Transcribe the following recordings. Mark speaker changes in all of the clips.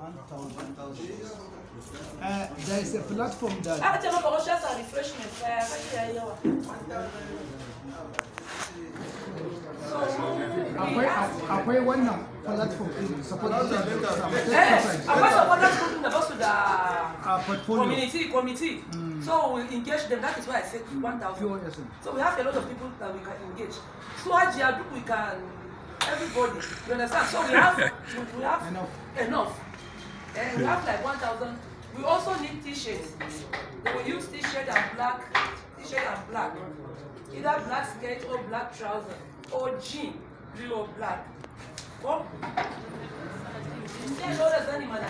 Speaker 1: 1,000. There is a platform that
Speaker 2: Aka ce maka wasu yasa refreshment kaya kashi yayi yawa. So
Speaker 1: akwai wannan platform din support
Speaker 2: Akwai supporters group da basu da
Speaker 1: a portfolio.
Speaker 2: Community committee. So we engage them. That is why I said 1,000.
Speaker 1: POS.
Speaker 2: So we have a lot of people that we can engage. So Hajiya duk we can, everybody. You understand? So we have
Speaker 1: Enough.
Speaker 2: Enough. And we have like 1,000. We also need T-shirts. They will use T-shirt and black, T-shirt and black. Either black skirt or black trouser or jean, blue or black. Ko? Sai dole zani mana.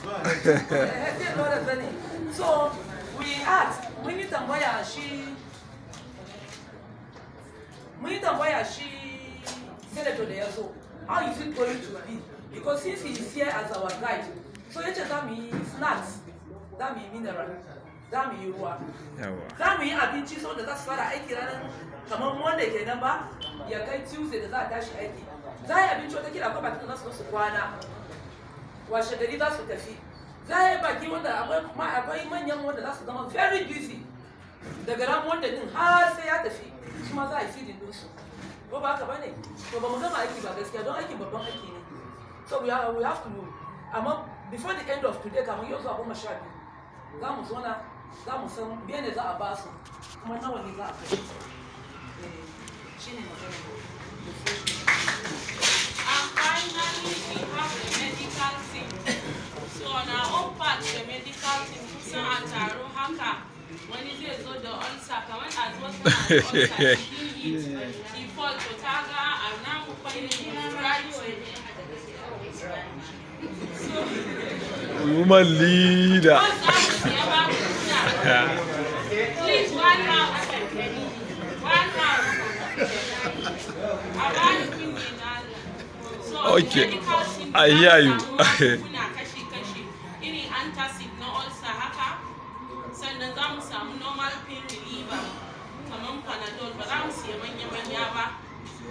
Speaker 2: Sai dole zani. So we asked, mun yi tambaya shi senator da ya zo, how is it going to be? Because since he is here as our guide, so yace za mu yi snacks, za mu yi mineral, za mu yi ruwa, za mu yi abinci, saboda za su fara aiki ranar kamar Monday kenan ba ya kai Tuesday da za a tashi aiki. Za a yi abinci, wata kila akwai bakin da za su zo su kwana, washe gari za su tafi. Za a yi baki wanda akwai manyan wanda za su zama very busy daga ran wanda din har sai ya tafi, su ma za a yi feeding ɗinsu, ko ba haka ba ne? To, ba mu gama aiki ba gaskiya, don aikin babban aiki ne. So we have to, amma before the end of today, kamar yau zuwa 12, za mu zauna, za mu san me ne za a ba su, kuma nawa ne za a kai. Shi ne magana.
Speaker 3: And finally, we have the medical team. So on our own part, the medical team, kusan a taro haka, wani zai zo da ulcer, kamar as wata na da ulcer, she didn't eat, she fall, to ta ga a namu fannin we try to. So,
Speaker 4: Woman leader.
Speaker 3: Once za mu siya magunguna, please, one house, one house. A bani kunne na Allah. So,
Speaker 4: Okay.
Speaker 3: medical team
Speaker 4: I hear you.
Speaker 3: za mu samu magunguna kashi-kashi, irin antacid na ulcer haka, sannan za mu samu normal pain reliever kamar Panadol. Ba za mu siya manya-manya ba,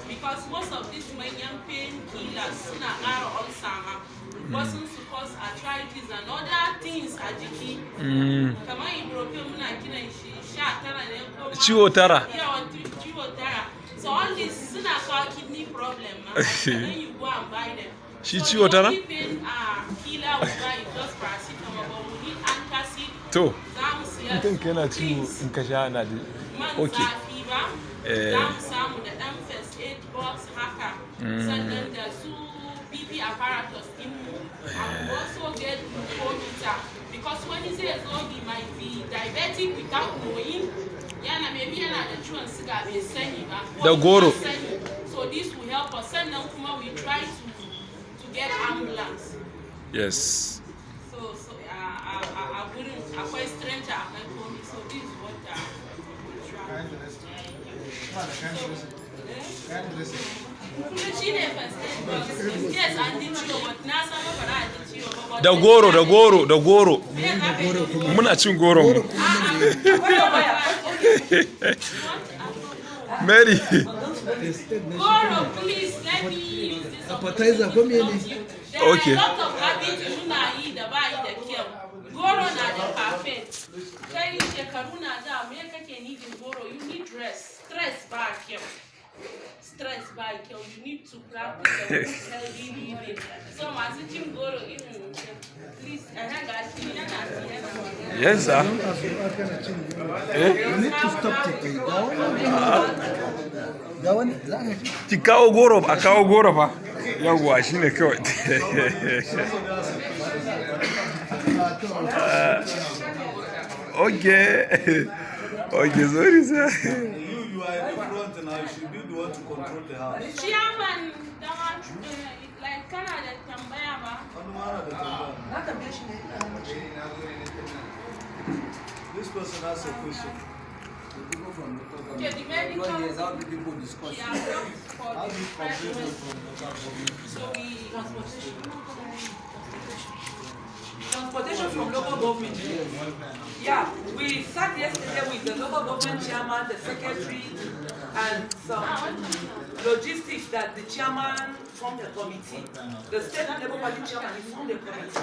Speaker 3: because most of these manyan pain killers suna ƙara ulcer ma, wasu su cause arthritis and other things a jiki. Kamar ibuprofen, muna kiran shi 19 ne ko ma?
Speaker 4: Ciwo tara.
Speaker 3: Yawan ciwo tara. So all these suna kawo kidney problem ma, and then you go and buy them.
Speaker 4: Shi
Speaker 3: So
Speaker 4: ciwo
Speaker 3: the
Speaker 4: tara?
Speaker 3: only pain killer we buy is just paracetamol, but we need antacid.
Speaker 4: To,
Speaker 3: Za mu siya
Speaker 4: in kanka yana ciwo,
Speaker 3: creams,
Speaker 4: in ka sha na da
Speaker 3: man zafi ba. Za mu samu da dan first aid box haka, sannan da su BP apparatus mu, and we also get glucometer, because wani zai zo, he might be diabetic without knowing, yana maybe yana da ciwon siga bai sani ba, ko
Speaker 4: Da goro.
Speaker 3: ya sani. So this will help us. Sannan kuma we try to get ambulance. So a gurin akwai stretcher, akwai komi. So this is what we try. So, kuma shi ne first aid box in case an ji ciwo, but na san ba za a ji ciwo ba, but
Speaker 4: Da goro, da goro, da goro.
Speaker 3: Me za ka yi da goro?
Speaker 4: Muna cin goron mu.
Speaker 2: Akwai tambaya.
Speaker 4: Mary.
Speaker 3: Goro, please let me use this
Speaker 1: Appetizer ko
Speaker 3: opportunity to
Speaker 1: mene?
Speaker 3: talk to you. There are a lot of habits muna yi da ba yi da kyau. Goro na da caffeine. Kai shekaru na da, me kake needing goro? You need rest. Stress ba kyau. Stress ba kyau. You need to practice a good healthy living. So masu cin goro irin, please, ga shi yana ci yana magana.
Speaker 4: Yes, sir.
Speaker 1: Don a so kana cin goro. You need to stop it. Ga wani, ga wani za ka ci.
Speaker 4: Ki kawo goro, a kawo goro fa. Yawwa, shine kawai. Okay, sorry, sir.
Speaker 5: You are in the front now. You should be the one to control the house.
Speaker 3: Chairman, dama, like kana da tambaya ba?
Speaker 5: Wani ma na da tambaya.
Speaker 2: Na tambaye shi ne, ina neman shi.
Speaker 5: This person has a question.
Speaker 3: Okay, the medical
Speaker 6: Yes, how do people discuss?
Speaker 3: She has worked for
Speaker 5: How
Speaker 3: the
Speaker 5: do you complain
Speaker 3: president.
Speaker 5: from local government?
Speaker 3: So we
Speaker 2: Transportation. Transportation from local government. Yeah, we sat yesterday with the local government chairman, the secretary, and some logistics that the chairman formed a committee. The state Labour Party chairman, he formed a committee.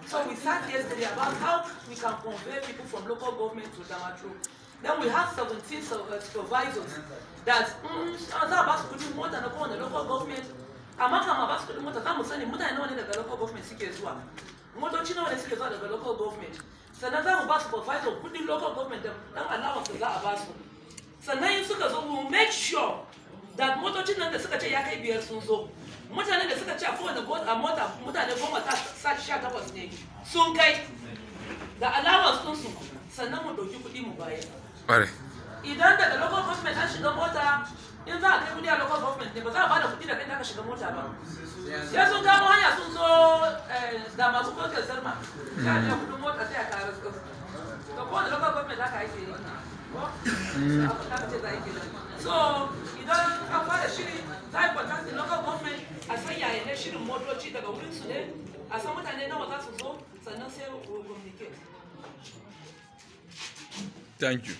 Speaker 2: So we sat yesterday about how we can convey people from local government to Damaturu. Then we have 17 supervisors that za a ba su kudin mota na kowane local government, amma kama ba su kudin mota, za mu sani mutane nawa ne daga local government suke zuwa, motoci nawa ne suke zuwa daga local government. Sannan za mu ba supervisor kudin local government da dan allowance da za a ba su. Sannan in suka zo, we will make sure that motocin nan da suka ce ya kai biyar sun zo, mutanen da suka ce a kowane a mota mutane goma 18 ne sun kai da allowance ɗinsu, sannan mu ɗauki kuɗi mu bayar.
Speaker 4: Ƙwarai.
Speaker 2: Idan daga local government an shiga mota, in za a kai kuɗi a local government ne, ba za a bada kuɗi daga inda aka shiga mota ba, sai sun kamo hanya sun zo da masu kokar zarma, sai a biya kuɗin mota, sai a kara su. To, kowane local government haka ake yi ko abin da aka ce za a yi kenan. So idan an fara shiri, za a yi contacting local government, a san yaya ne shirin motoci daga wurin su ne, a san mutane nawa za su zo, sannan sai we communicate.
Speaker 4: Thank you.